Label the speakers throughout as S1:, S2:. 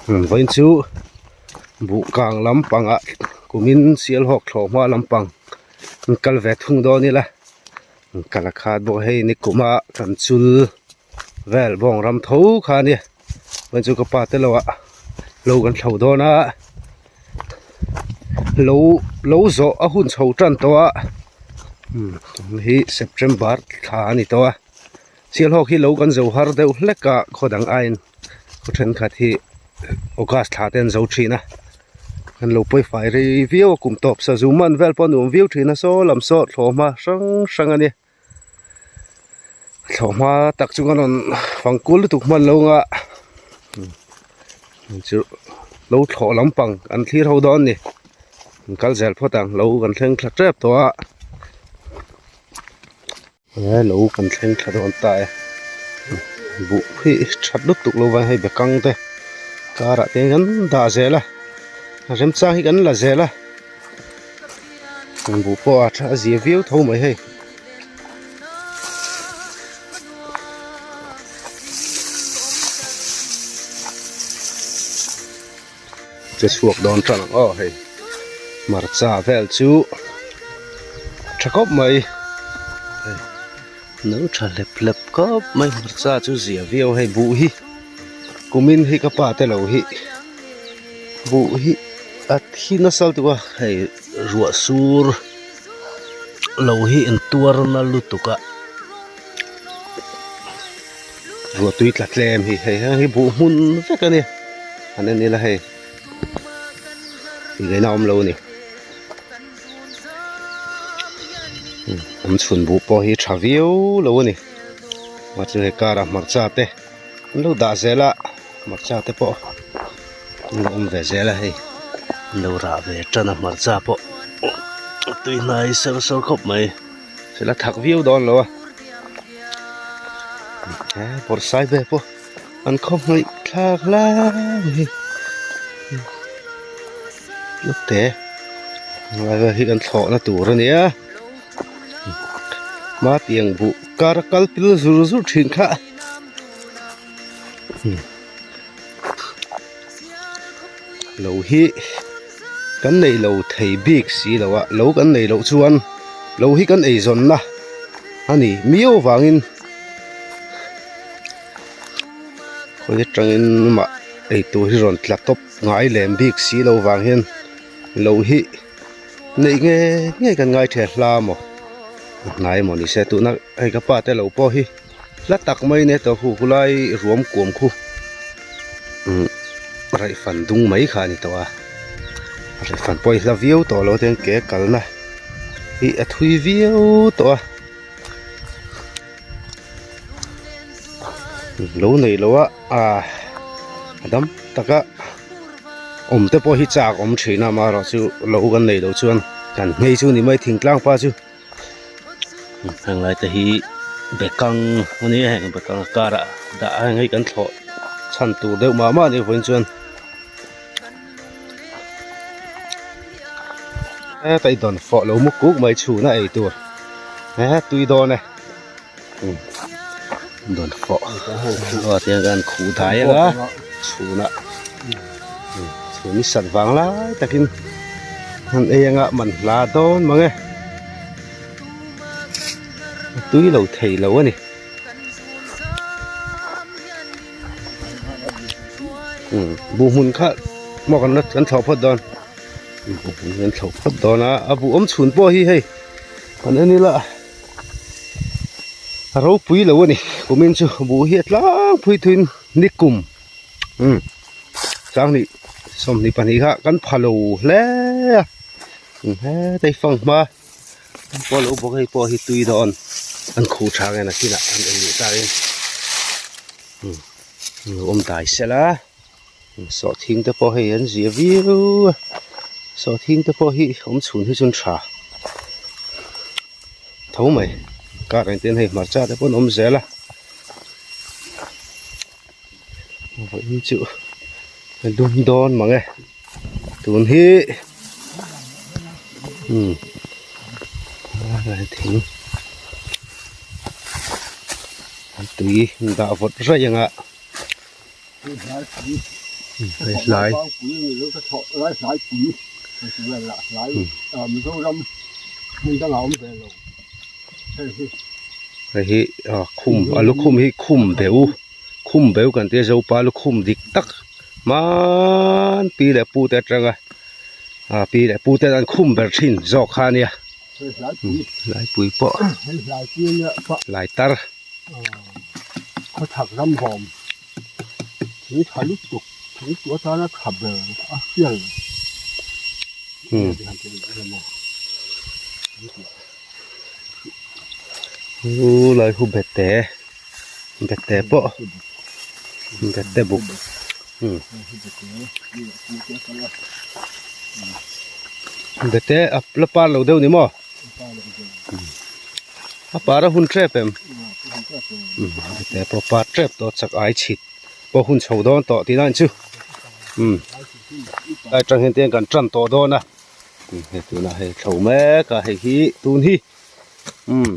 S1: Vawiin chu buh kang lampangah kumin Sialhawk thlawh hma lampang an kal ve thung dawn ila an kal a khat bawk a hei nikuma kan chul vel bawng ram tho kha a nia vawiin chu ka pa te lo ah lo kan thlo dawn a lo lo zawh a hun chho tan tawh a tun hi September thla a ni tawh a Sialhawk hi lo kan zo har deuh hlek a khaw dang aiin khaw thenkhat hi August thla te an zo thin a an lo pawi fai rei viau a kum tawp sazu man vel pawh a nuam viau thin a saw lam saw thlawhhma hrang hrang a nia thlawhhma tak chu kan rawn fang kul lutuk hman lo ang a chu lo thlawh lampang an thlir ho dawn a ni an kal zel phawt ang lo kan thleng thla tep tawh a. He lo kan thleng thla dawn ta e buh hi that lutuk lo vang hei bekang te karah te hian kan dah zel a remchang hi kan la zel a buh pawh a tha a zia viau tho mai hei. Che chhuak dawn tan ang aw hei hmarcha vel chu tha khawp mai hei no tha hlep hlep khawp mai hmarcha chu zia viau hei buh hi kumin hi ka pa te lo hi buh hi a thi nasa lutuk a hei ruah sur lo hi intuar na lutuk a. Ruahtui tla tlem hi hei heng hi buh hmun vek a ni an en ila hei ingaihna awm lo a ni awm chhun buh pawh hi tha viau lo a ni mahse hei karah hmarcha te an lo dah zel a hmarcha te pawh an lo awm ve zel a hei an lo rah ve tan a hmarcha pawh a tui hnai ser sawr khawp mai. Sela thak viau dawn lo a he bawrhsai ve pawh an khaw hnaih thlak hle mai tlukte helai vel hi kan thlawhna tur a nia hma tiang buh kar a kal pil zur zur thin kha lo hi kan neih lo thei bik si lo a lo kan neih loh chuan lo hi kan eizawnna a ni miau vangin khawi atangin mah eitur hi rawn tla tawp ngai lem bik si lo vang hian lo hi neih nge nge kan ngai the hla maw a hnai maw ni se tuna hei ka pa te lo pawh hi. Hla tak mai nia tawh khu khulai ruam kuam khu umm raihfan dung mai kha a ni tawh a raihfan pawh hi hla viau tawh lo te ke kalna hi a thui viau tawh a lo nei lo a ah a dam taka awm te pawh hi chak awm thin a amaherawhchu lo kan nei lo chuan kan nghei chu ni mai thingtlang pa chu. Heng lai te hi bekang a ni a heng bekang a karah dah a heng hi kan thlawh chhan tur deuh mah mah a nih vawiin chuan heta i dawn fawh lo mu kuk mai chhun a ei tur he tui dawn e dawn fawh aw tiang kan khuh dai ang a chhunah chhun i sat vang lai takin an ei anga man hla dawn mang e a tui lo thei lo a ni buh hmun kha maw kan la kan thlawh phawt dawn buh hmun kan thlawh phawt dawn a a buh awm chhun pawh hi hei kan en ila. A ropui lo a ni kumin chu buh hi a tlangpui thuin ni kum umm sanghnih 22 kha kan pha lo hle a heta hi fanghma pawh lo bawk hei pawh hi tui dawn an khuh tha nge nakinah an ei leh ta in umm lo awm dai sela sawhthing te pawh hei an zia viau a sawhthing te pawh hi awm chhun hi chuan tha tho mai kar engtin hei hmarcha te pawh an awm zel a vawiin chu a dum dawn mang e tun hi umm thing tui dah vawt raih ang a. Hei hlai. Hei hi khum a lukhum hi khum beu khum beu kan tia zopa lukhum dik tak hmaan pi leh pu te atanga pi leh pu ten an khum ber thin zawk kha ania laipui pawh lai tar.
S2: Khawchhak ram bawm thing tha lutuk thing tu atana tha ber a fial
S1: Hu lai hu bete bete pawh bete buk bete a la par lo deuh ni maw. A par a hun tep em te pawh par tep tawh chak ai chhit pawh hun chho dawn tawh tih na chu umm lai tang hian tiang kan tan tawh dawn a hei tunah hei thlo mek a hei hi tun hi umm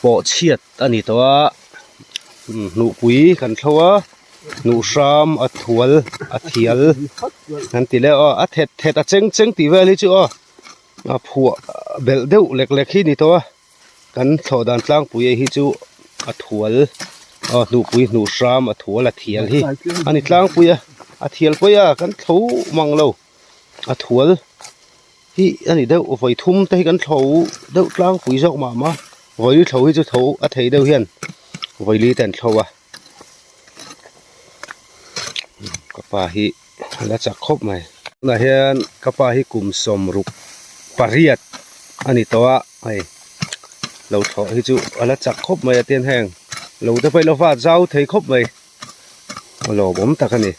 S1: pawh chhiat a ni tawh a hnuhpui kan thlo a hnuh hram a thual a thial kan ti leh aw a thet thet a cheng cheng tih vel hi chu aw. A phuah belh deuh lek lek hi ni tawh a kan thlawh dan tlangpui hi chu a thual aw hnuhpui hnuh hram a thual a thial hi a ni tlangpui a a thial pawi a kan thlo mang lo a thual hi a ni deuh vawi thum te hi kan thlo deuh tlangpui zawk mah mah vawi thlo hi chu tho a thei deuh hian vawi li te an thlo a ka pa hi. A la chak khawp mai. Tunah hian ka pa hi kum 68 a ni tawh a, hei lo thlawh hi chu a la chak khawp mai a tian heng lo te pawh hi lo vat zau thei khawp mai a lawmawm tak a ni.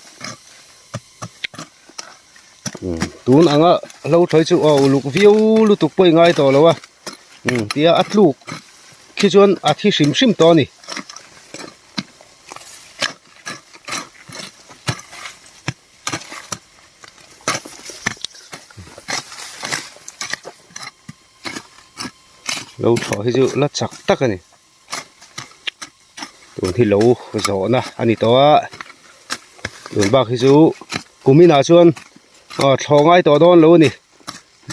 S1: Tun anga lo thlawh hi chu aw uluk viau lutuk pawh i ngai tawh lo a, tia a tluk khi chuan a thi hrim hrim tawh a ni. Lo thlawh hi chu la chak tak a ni tun hi lo zawhna a ni tawh a tun bak hi chu kum inah chuan aw thlawh ngai tawh dawn lo a ni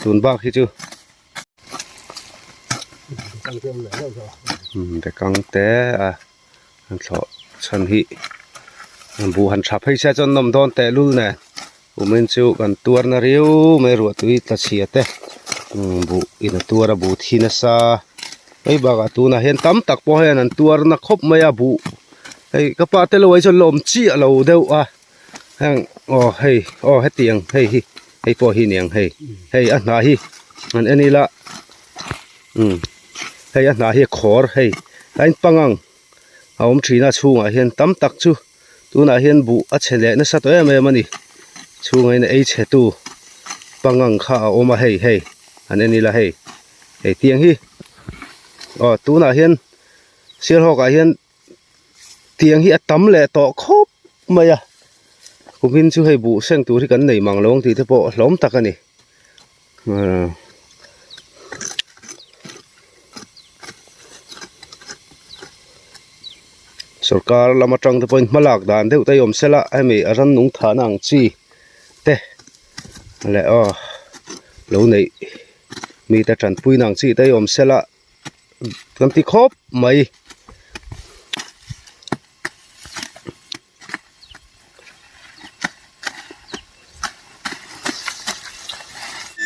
S1: tun bak hi chu. Bekang te a an thlawh chhan hi buh han tha phei se chuan nawm dawn teh lul nen kumin chu kan tuar na riau mai ruah tui tla chhia te buh in a tuar a buh thi nasa mai bakah tunah hian tam tak pawh hian an tuar na khawp mai a buh hei ka pa te lo ah hi chuan lawm chiah lo deuh a. Heng aw hei aw hetiang hei hi hei pawh hi niang hei hei a hnah hi han en ila umm hei a hnah hi a khawr hei tlaiin pangang a awm thin a chhungah hian tam tak chu tunah hian buh a chhe leh nasa tawh em em a ni chhungah hian ei chhe tu pangang kha a awm a hei hei han en ila hei hei tiang hi aw tunah hian sialhawk ah hian. Tiang hi a tam leh tawh khawp mai a kumin chu hei buh seng tur hi kan nei mang lo ang tih te pawh hlawm tak a ni sorkar lam atang te pawhin hma lak dan deuh te hi awm sela hemi a rannung thahna ang chi te leh aw lo neih mite tanpuina ang chi te hi awm sela. Kan ti khawp mai.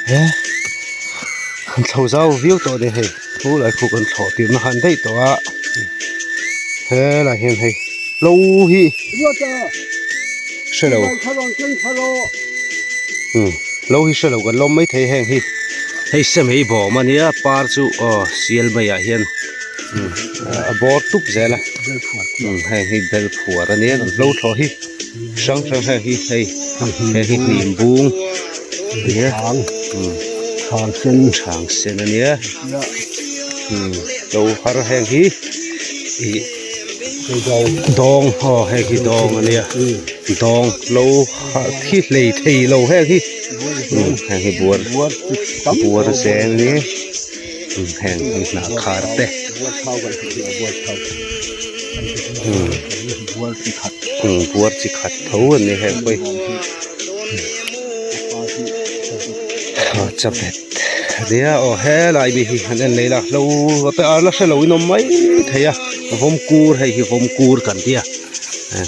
S1: He an thlo zau viau tawh a ni hei chu lai khu kan thlawh tirna khan daih tawh a helai hian hei hlo hi hrelo umm hlo hi hrelo kan lawm maithei heng hi. Hei semei bawm a nia par chu aw sial maiah hian a bawr tup zel a heng hi bel phuar a nia kan hlo thlawh hi hrang hrang heng hi hei heng hi hnim bung a nia thang sen a nia hlo har heng hi ih dawng aw heng hi dawng a nia dawng hlo thi hlei thei lo heng hi. Heng hi buar buar zeng a ni. Heng an hnah khar te buar chi khat tho a ni heng pawh hi chavet ania aw helai mi hi an en leh la hlo te a la hrelo in awm mai thei a vawmkur hei hi vawmkur kan tia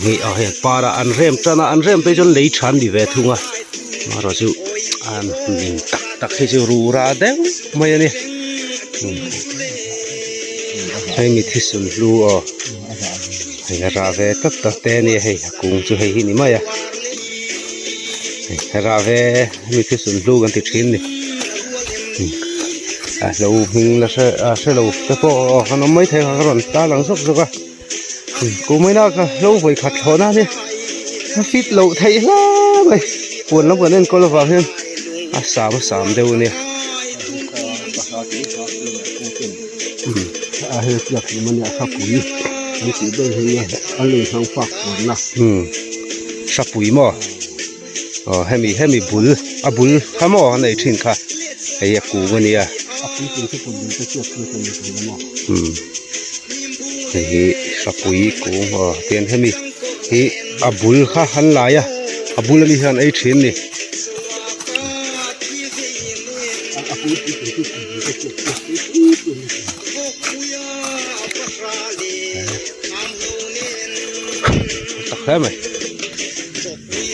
S1: hei aw hei par ah an rem tan a an rem phei chuan lei tha an ni ve thung a amaherawh chu an hnim tak tak hi chu rura deuh mai a ni hei mi thisun hlu aw hei a rah ve tlat tak te a nia hei a kung chu hei hi ni mai a hei a rah ve mi thisun hlu kan ti thin a ni a hlo hming la hre a hrelo te pawh aw an awm maithei a ka rawn tar lang zawk zawk a. Kumaina ka hlo vawi khat thlawhna hi a fit loh theih hle mai puan lam kan enkawl avang hian a sam a sam deuh a nia. Hrapui maw aw hemi hemi bul a bul kha maw a nei thin kha hei a kung a nia. Hei hi hrapui kung aw tian hemi hi a bul kha an lai a a bul ami hian ei thin a ni. Tak hle mai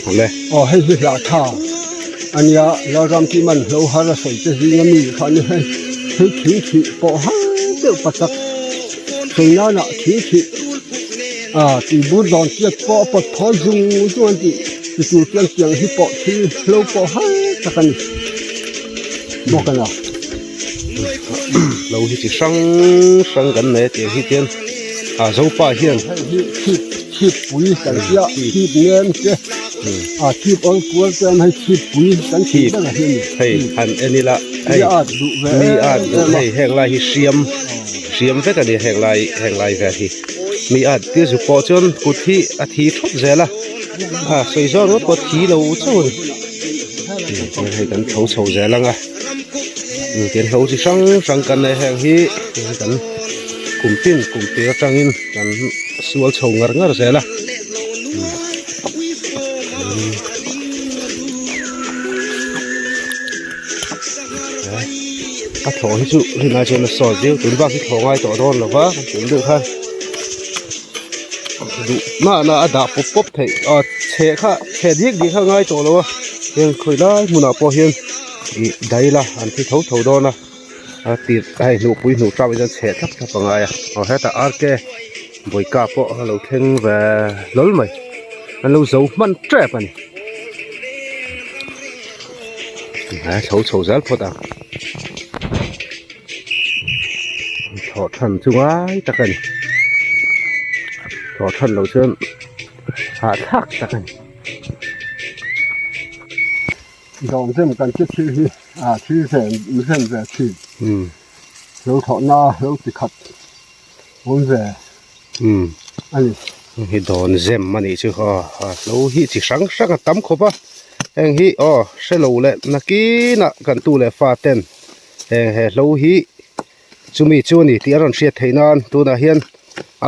S1: awle.
S2: Aw hei hi hlah tha a nia Lalramkiman hlo har a sawi te zing ami kha a ni hei hei thing thih pawh har deuh patak sawi nana thing thih a tui bur dawn chiat pawh a pawt thawi zung zung an tih ti tur chuan tiang hi pawh thil hlo pawh har tak a ni bawk a na.
S1: Hlo hi chi hrang hrang kan nei a tiang hi chuan a zopa hian
S2: hei hi chhip chhip pui kan tia chhip nem te a chhip awl kual te awm hei chhip pui kan tih ber a hi a ni
S1: hei han en ila hei
S2: mi at duh ve
S1: mi at duh hei heng lai hi hriam hriam vek a ni heng lai heng lai vel hi mi at tia zu pawh chuan kut hi a thi thawp zel a a sawi zawng ngawt pawh thi lo chauh a ni hei kan tho chho zel ang a. Tin hlo chi hrang hrang kan nei heng hi kan kum tin kum tir atangin kan sual chho ngar ngar zel a. A thlawh hi chu rinai chuan a sawt viau tun bak hi thlawh ngai tawh dawn lo va kan tih deuh khan duh na na a dah pawp pawp theih a chheh kha chheh dik dik kha ngai tawh lo a heng khawi lai hmunah pawh hian. Ih daila an thi tho tho dawn a a tir hei hnuhpui hnuh tap hian chheh thlap thlap a ngai a aw hetah R K Bawika pawh a lo thleng ve hlawl mai an lo zo hman tep a ni he chho chho zel phawt ang thlawh than chu ngai tak a ni thlawh than loh chuan hahthlak tak a ni.
S2: Dawng zem kan che thil hi a thil zem zem ve thin lo thawh na lo ti khat awm ve a ni.
S1: Hei dawn zem a nih chu aw a hlo hi chi hrang hrang a tam khawp a heng hi aw hre lo leh nakinah kan tu leh fa ten heng he hlo hi chumi chu a ni tih a rawn hriat theih nan tunah hian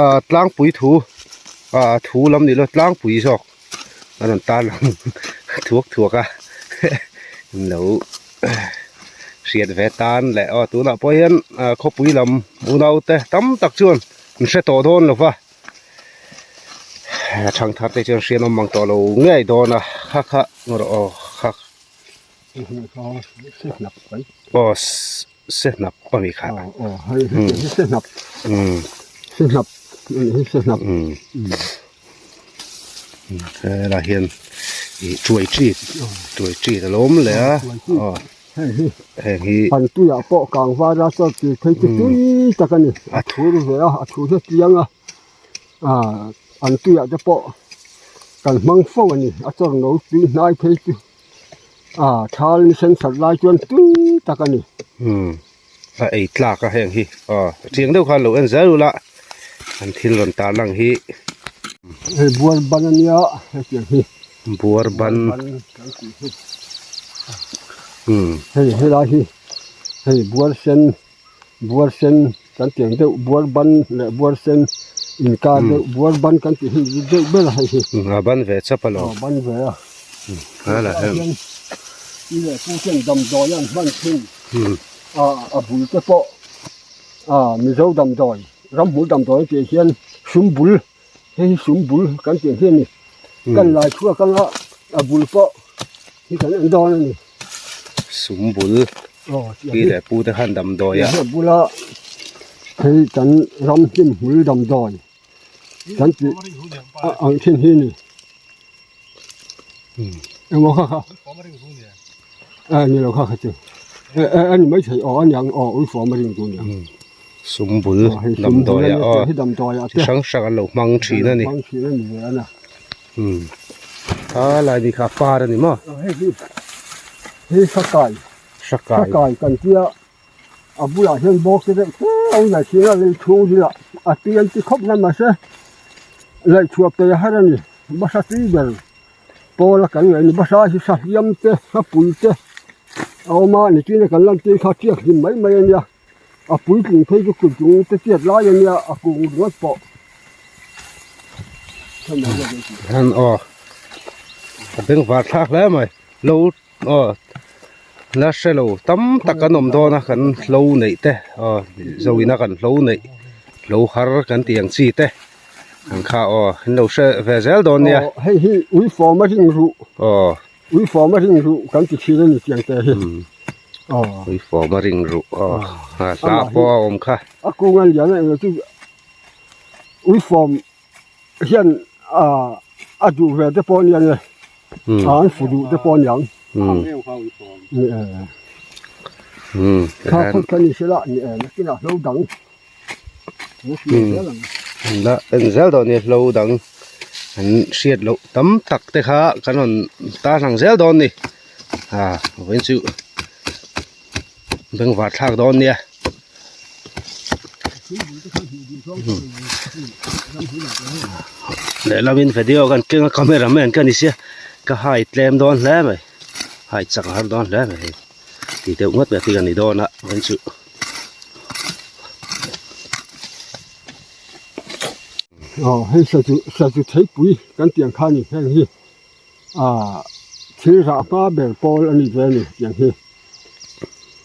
S1: ah tlangpui thu ah thu lam ni lo tlangpui zawk. A rawn tar lang thuak thuak a lo hriat ve tan leh aw tunah pawh hian khawpui lam unau te tam tak chuan an hre tawh dawn lo va thangthar te chuan hriat awm ang tawh lo ngei dawn a kha kha rawh aw kha aw se hnap a ni kha helai hian ih tuai chi tuai chi a lo awm leh a aw heng hi
S2: pan tuiah pawh kang var a chuan tui phei chu tui tak a ni a thur ve a a thur hi a chiang a ah an tuiah te pawh kan hmang fo a ni a chawr no tui hnai phei chu. Ah thal ni sen sat lai chuan tui tak a ni.
S1: Umm a ei tlak a heng hi aw chiang deuh khan lo en zel ula an thil rawn tar lang hi.
S2: Hei buar ban a nia hetiang hi.
S1: Buar ban.
S2: Kan tih hi. Umm hei helai hi hei buar sen. Buar sen kan tih ang deuh buar ban leh buar sen inkar deuh buar ban kan tih hi deuh ber a hei hi.
S1: A ban ve chap alawm.
S2: Aw ban ve a. Hetah hian i leh pu ten damdawi an hman thin a a bul te pawh a Mizo damdawi ramhmul damdawi tih hian sum bul hei hi sum bul kan tih ang hi a ni. Kan lai chhuak anga a bul pawh hi kan en dawn a ni.
S1: Sum bul pi leh pu te khan damdawi a.
S2: A bula hei kan ram hnim hmul damdawi kan tih ang thin hi a ni. Engmaw kha kha a ni lo kha kha chu a ni maithei aw a niang aw uifuam a ring tur nia.
S1: Sum bul damdawi a aw chi hrang hrang an lo hmang thin a ni.
S2: Hmang thin a ni ve a na.
S1: A lai ni kha par a ni maw?
S2: Hei hi hei hrakai hrakai kan tia a bulah hian bawk te deuh hle a awm thin a lei chhung zila a tui an ti khawp mai mahse laihchhuah pe har a ni basa tui ber pawl a kan ngaih a ni basa hi sahliam te hrapui te a awm a nichina kan lan tir kha chiak hlim mai mai a nia a puitling phei chu kut chung te chiat lai a nia a kung ringawt pawh.
S1: Hian aw a bengvar thlak hle mai lo aw la hre lo tam tak an awm dawn a kan hlo neih te aw zo ina kan hlo neih hlo har kan tih ang chi te ang kha aw an lo hre ve zel dawn nia.
S2: Aw hei hi uifawm a ring ruh.
S1: Aw.
S2: Uifawm a ring ruh kan ti thin a ni tiang te hi. Aw.
S1: Uifawm a ring ruh aw a hla pawh a awm kha.
S2: A kung a lian a englo chu uifawm hian a duh ve te pawh a nia nge an fu duh te pawh a niang ni e kha phawt kha ni sela ni e nakinah hlo dang
S1: la en zel dawn nia hlo dang an hriat loh tam tak te kha kan rawn tarlang zel dawn a ni a vawiin chu bengvar thlak dawn nia. Lehlamin video kan keng a camera man ka ni sia ka hai tlem dawn hle mai hai chak har dawn hle mai hei ti deuh ngawt mai ka ni dawn a vawiin chu.
S2: Aw hei sazu sazu theipui kan tih ang kha a ni heng hi. Aaa thil rah hma ber pawl a ni ve a ni tiang hi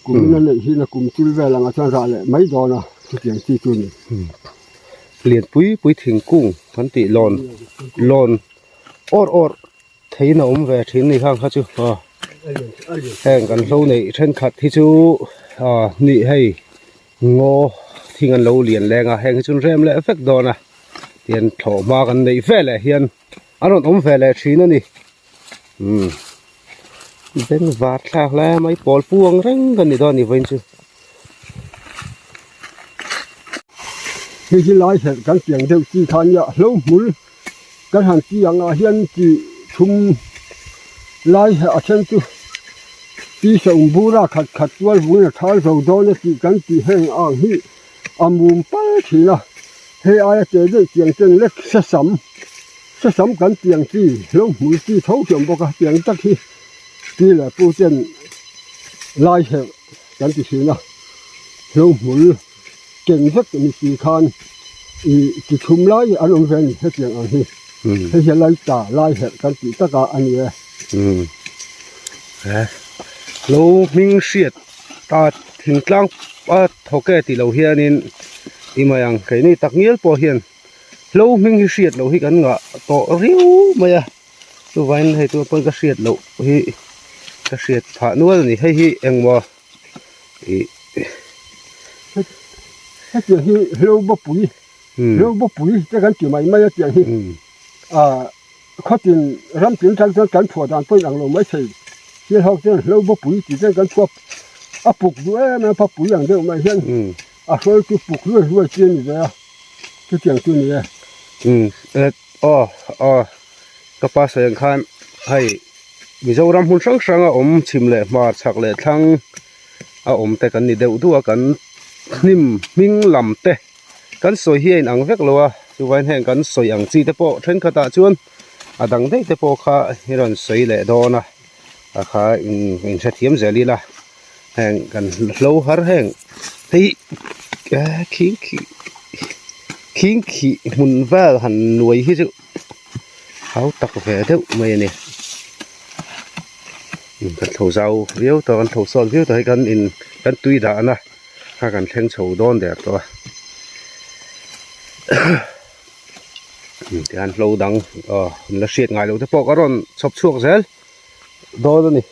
S2: kum in a neih hi na kum chul vel ang ah chuan rah leh mai dawn a chutiang chi chu a ni.
S1: Lianpui pui thingkung kan tih lawn lawn awrh awrh theiin a awm ve thin a ni khang kha chu aw heng kan hlo neih thenkhat hi chu aw nih hei ngaw thing an lo lian leng a heng hi chu an rem leh vek dawn a tian thlawhhma kan neih veleh hian. A rawn awm ve leh thin a ni umm bengvar thlak hle mai pawl pu ang reng ka ni dawn a ni vawiin chu.
S2: Hei hi lai herh kan piang deuh chi kha nia hlo hmul kan han ti ang ah hian chi thum lai herh a then chu pi saum bura khat khat tual vungin a thal zo dawn a tih kan tih heng ang hi a mum pal thin a hei aia che daih tiang ten lek sesam sesam kan tiang chi hlo hmul chi tho hi a awm bawk a tiang tak hi pi leh pu ten lai herh kan ti thin a hlo hmul ken vek ni si khan ih chi thum lai an awm ve a ni hetiang ang hi hei hi a lai ta lai herh kan tih takah a ni e.
S1: Hlo hming hriat ta thingtlang a thawk e tih loh hianin i mai ang keini tak ngial pawh hian hlo hming hi hriat loh hi kan ngah tawh riau mai a chuvangin hei tuna pawn ka hriat loh hi ka hriat phah nual a ni hei hi engmaw ih
S2: hetiang hi hlo bawpui hlo bawpui te kan ti mai mai a tiang hi ah. Khawtin ram tin tan chuan kan chhuah dan pawhin ang lo mai thei. Thil ho chuan hlo bawpui tih chuan kan chhuak a puk duh em em a, pui ang deuh mai hian a hruai chu puk ruai ruai chi a ni ve a, chutiang chu a ni e.
S1: Umm aw aw ka pa sawi ang khan hei Mizoram hmun hrang hrang a awm chhim leh hmar chhak leh thlang a awm te kan ni deuh duh a kan hnim hming lam te. Kan sawi hi a inang vek lo a, chuvain heng kan sawi ang chi te pawh thenkhatah chuan a dang daih te pawh kha i rawn sawi leh dawn a, a kha in inhrethiam zel ila heng kan hlo har heng hei. Khing khi khing khih hmun vel han nuai hi chu hau tak ve deuh mai a ni kan thlo zau viau tawh a kan thlo sawn viau tawh a hei kan in kan tui dahna kha kan thleng chho dawn der tawh a tihian hlo dang aw an la hriat ngai loh te pawh ka rawn chhawp chhuak zel dawn a ni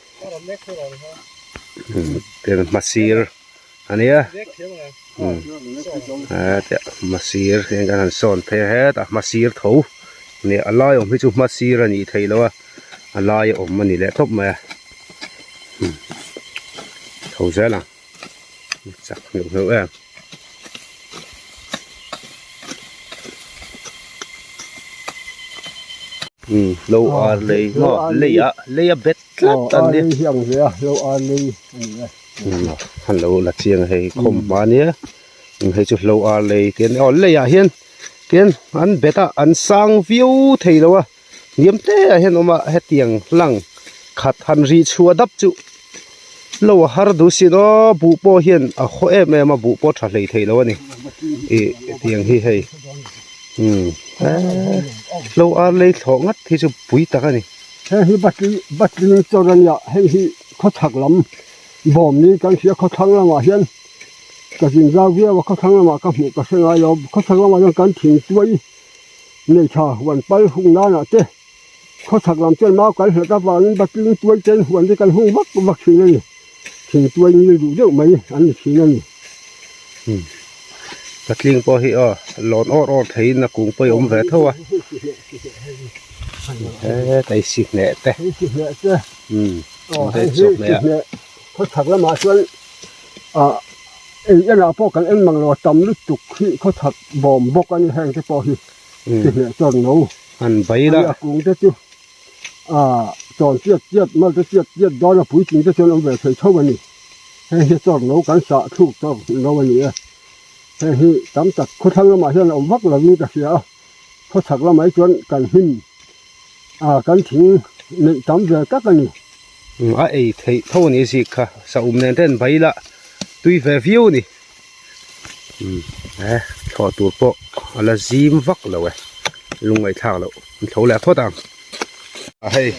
S1: hmasir. A nia hetiah hmasir hian kan han sawn phei a hetah hmasir tho a nia a lai awm hi chu hmasir a nih theih loh a a lai a awm a ni leh tawp mai a tho zel ang chak hmel hmel em. Lo ar lei maw lei ah lei a bet tlat an nia. Han lo la chiang a hei khawm hma nia hei chu hlo ar lei te aw lei ah hian tian an bet a an sang viau thei lo a hniam te ah hian awm a hetiang hlang khat han ri chhuah dap chu lo a har duh sin aw buh pawh hian a haw em em a buh pawh tha hlei thei lo a ni ih hetiang hi hei umm hlo ar lei thlawh ngat hi chu pui tak a ni.
S2: Heng hi batling batling chawr a nia heng hi khawchhak lam bawm niin kan hria khawthlang lamah hian ka zin zau viau a khawthlang lamah ka hmuh ka hre ngai lo khawchhak lamah hian kan thing tuai nei tha huan pal hung nanah te khawchhak lam chuan mau kan hlat avangin batling tuai ten huan te kan hung vak vak thin a ni thing tuai ngil duh deuh mai an ni thin a ni.
S1: Patling pawh hi aw lawn awr awr theiin a kung pawh hi a awm ve tho a. He si hneh te.
S2: Hei si hneh te. Aw hei hi si hneh khawchhak lamah chuan ah ei enah pawh kan en mang lo a tam lutuk hi khawchhak bawm bawk a ni heng te pawh hi si hneh chuan no.
S1: An bai la.
S2: A kung te chu ah chawn chiat chiat mal te chiat chiat dawn a puitling te chuan awm ve thei tho a ni. Heng hi chawr no kan sah thluk chawr no a ni e. Heng hi tam tak khawthlang lamah hian a awm vak lovin ka hria a. Khawchhak lamah hi chuan kan hnim ah kan thing neih tam ve tak a ni.
S1: A ei theih tho a ni zik kha saum nen te an bai la tui ve viau a ni. He thlawh tur pawh a la zim vak lo e lungngaihthlak loh an thlo leh phawt ang. A hei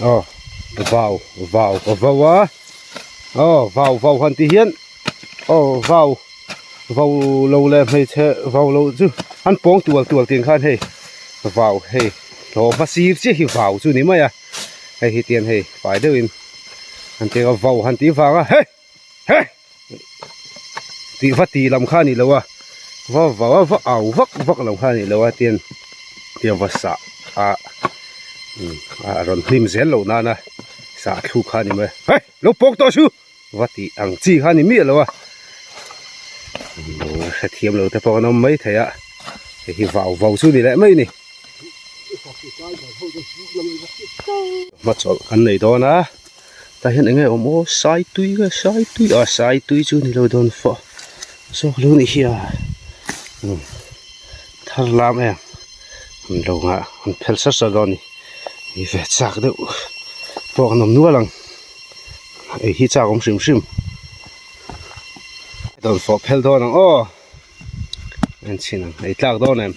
S1: aw vau vau ka vau a aw vau vau han tih hian aw vau vau lo leh hmeichhe vau lo chu an pawng tual tual tih ang khan hei vau hei hlawh hma sir chiah hi vau chu a ni mai a hei hi tian hei fai deuhin an ti a vau han tih vang a hei hei tih va tih lam kha a ni lo a va vau a va au vak vak lo kha a ni lo a tian tiang va sah a a rawn hlim zel loh nana sah thluk kha a ni mai a hei lo pawk tawh chu. Va tih ang chi kha a ni miah lo a hrethiam lo te pawh an awm mai thei a hei hi vau vau chu ni leh mai a ni hmachawlh kan nei dawn a tah hian eng nge awm aw sai tui nge sai tui a sai tui chu ni lo dawn fawh zawk lo ni hi a thar lam em an lo nghah an phel sar sar dawn a ni ni ve chak deuh pawh an awm nual ang. Hei hi chak awm hrim hrim dawn fawh phel dawn ang aw en chhin ang ei tlak dawn em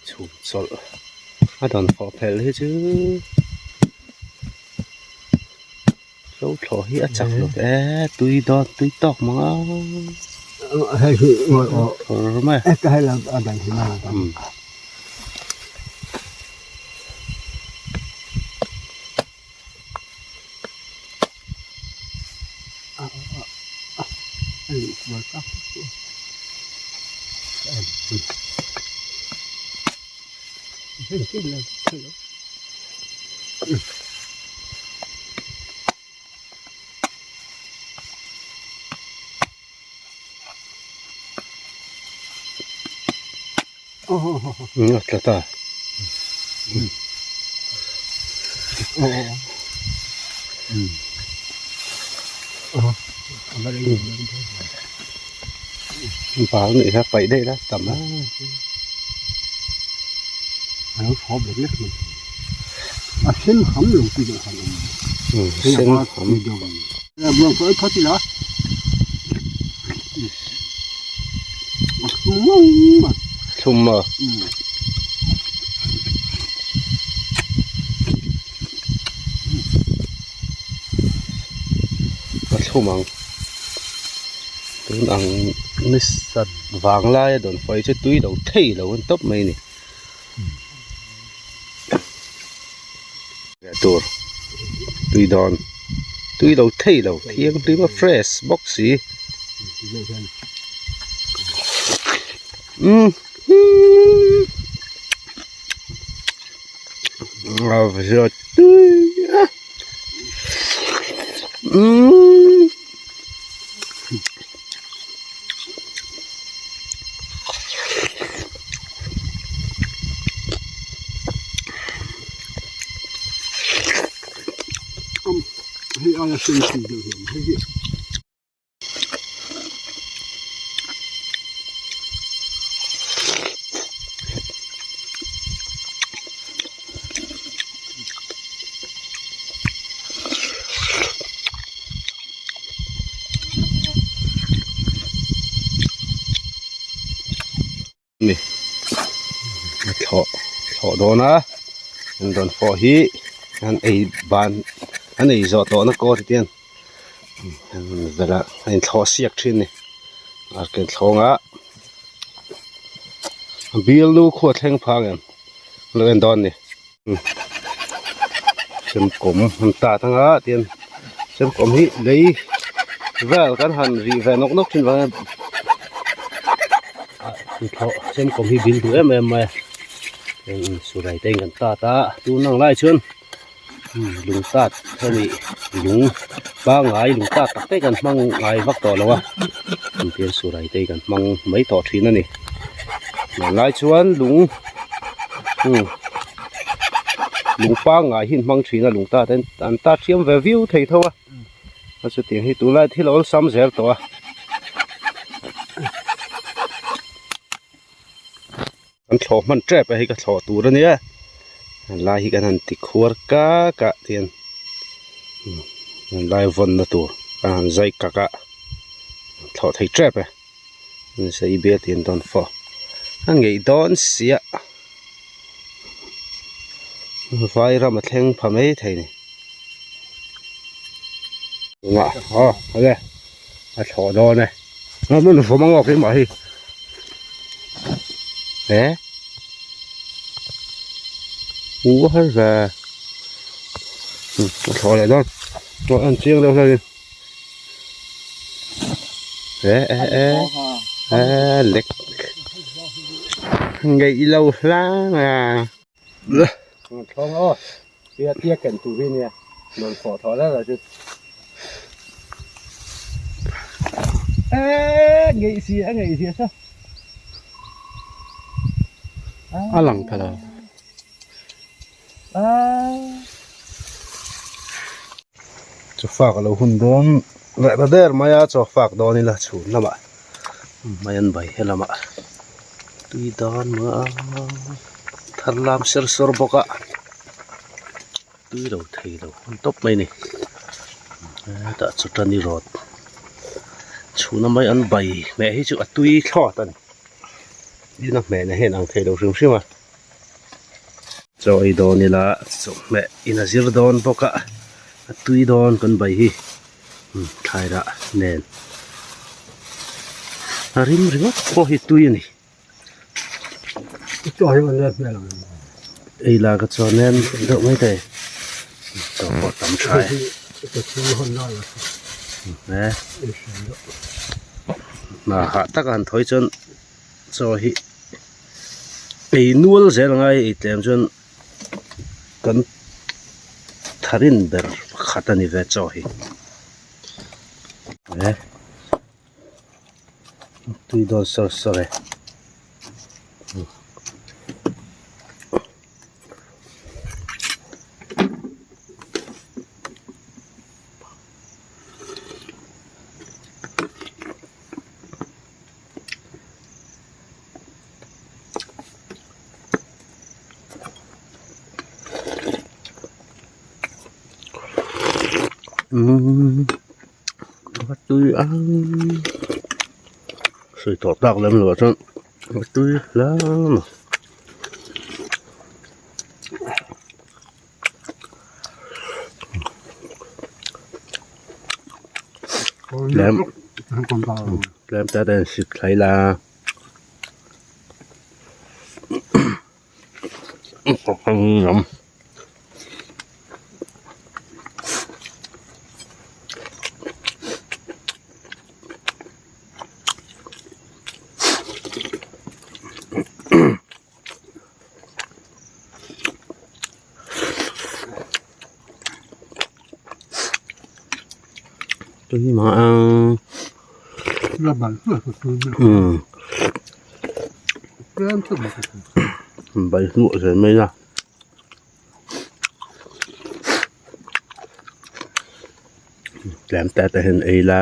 S1: chhum chawlh a dawn fawh phel hi chu hlo thlawh hi a chak lo e tui dawn tui tawk mang a
S2: hei hi
S1: thawr mai
S2: a
S1: A tla ta. Bang nih kha paih daih la tam a.
S2: A sen ham lo ti deuh khan awm.
S1: Sen ham. Thlum maw? A thlum ang. Tun ang ni sat vang laia dawn fai chu tui lo thei lo an tawp mai a ni. Tur tui dawn tui lo thei lo thianghlim a fresh bawk si umm tui a umm.
S2: Hei aia sen thei deuh hian hei hi.
S1: Ni a thlawh thlawh dawn a an rawn fawh hi an ei ban an ei zawh tawhna kaw te hian an rawn velh a a inthlawh siak thin a ni arke thlawng a bialnu khu a thleng phang em an lo en dawn a ni. Semkawm an tat anga tian semkawm hi lei vel kan han rih ve nawk nawk thin vang hian thlawh semkawm hi bil duh em em mai a heng surai te in kan tat a tun ang lai chuan lung tat hemi lung pangngai lung tat tak te kan hmang ngai vak tawh lo a tian surai te kan hmang mai tawh thin a ni tunlai chuan lung. Lung pangngai hi an hmang thin a lung ta te an ta thiam ve viau thei tho a a chutiang hi tunlai thil a awlsam zel tawh a. Kan thlawh hman tep a hei ka thlawh tur a nia lai hi kan han ti khuar kak ah tian lai vawnna tur kan han zai kak a thlawh thei tep e. Nasa i bial tih an dawn fawh a ngeih dawn sia vai ram a thleng pha mai thei ni tunah aw awle a thlawh dawn e a hmun vawm ang awk hi mah hi he u har ve a thlawh leh dawn aw en chiang deuh hlek in. E e e e lek ngeih lo hlang a.
S2: Thawng aw tia tia ken tur hi nia rawn thawh thawh la la chu. E ngeih si a ngeih si a sa.
S1: A lang pha lo. Chaw fak a lo hun dawn reh ta der mai a chaw fak dawn ila chhun lamah mai an bai he lamah tui dan a thar lam ser sawr bawk a tui lo thei lo hun tawp mai a ni hetah chawtani rawt chhuna mai an bai hmeh hi chu a tui thlawt a ni tin a hmehna hian ang thei lo hrim hrim a. Chaw ei dawn ila chawhmeh in a zir dawn bawk a a tui dawn kan bai hi thlai rah nen a rim ringawt pawh hi tui a ni ei la ka chuan nen deuh mai thei chaw pawh tam tha e hna hah tak a han thawi chuan. Chaw hi ei nual zel a ngai ei tlem chuan kan tharin ber pakhat a ni ve chaw hi e tui dawn sawr sawr e. Umm a tui ang. Sawi tawh tak lem lo ah chuan a tui hle a. Tlem tlem te te sik thlai la Tui mah a bai hnuah zel mai a tlem te te hian ei la.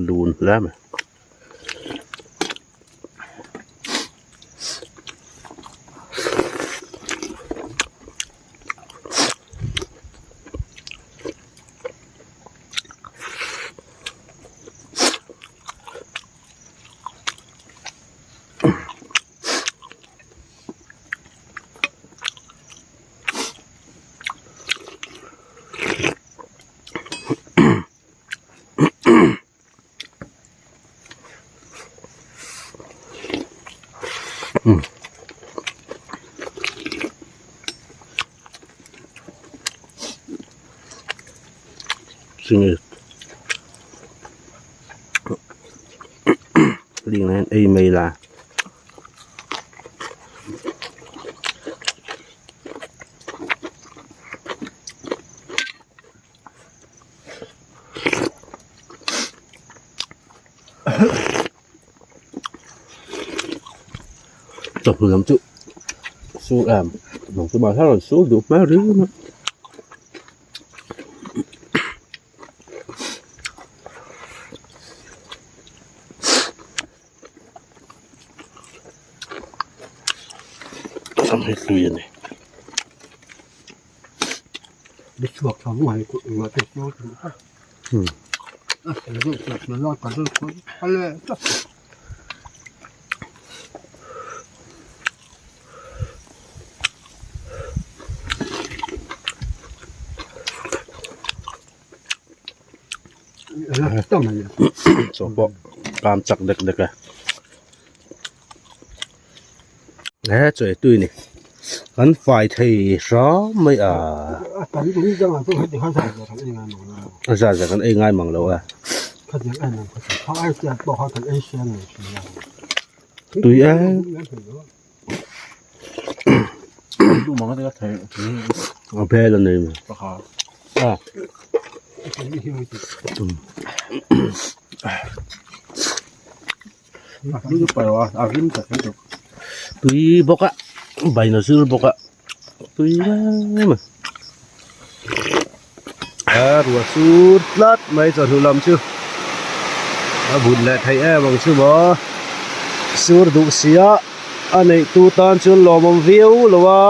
S1: Lun hle mai. Ling hian ei mai la. Chawhnu lam chu sur em lawng chu mahla rawn sur duh hmel riau mai. Sam hi hlui a ni. Chaw pawh kam chak dek dek a he chaw ei tui a ni kan fai thei hram mai a a zat zat kan ei ngai mang lo a tui em a bel a nei maw a. Tui bawk a baina zir bawk a tui em a a ruah sur tlat mai chawhnu lam chu a vun leh theih em ang chu maw sur duh sia a neih tu tan chuan lawmawm viau lo a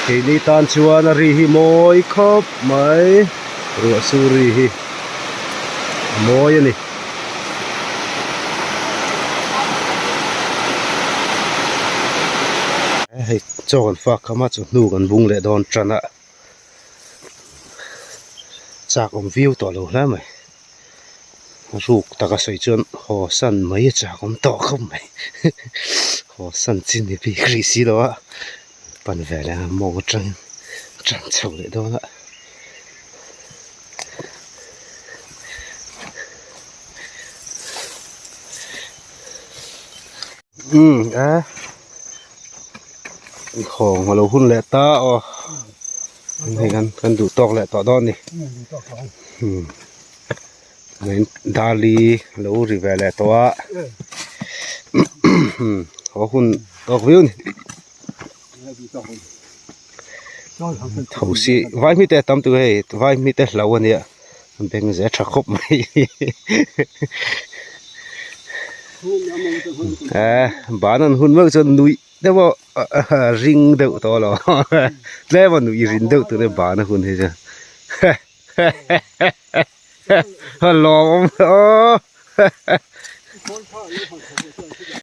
S1: keini tan chuan a ri hi mawi khawp mai ruah sur ri hi a mawi a ni. Hei chaw kan fak kham a chawhnu kan bung leh dawn tan a chak awm viau tawh lo hle mai ruk taka sawi chuan haw san mai a chak awm tawh khawp mai haw san chi ni bik rih si lo a pan ve leh a mawng atangin tan chho leh dawn a. Umm a inkhawm a lo hun leh ta aw hei kan kan duh tawk leh tawh dawn a ni umm dali a lo ri ve leh tawh a haw hun tawk viau a ni. Thosi vaihmite a tam tur hei vaihmite hlo a nia beng ze tha khawp mai eh ban an hun meuh chuan nuih deuh a ring deuh tawh lo tlem a nuih rin deuh tur a ban a hun hi chuan a lawm awm aw.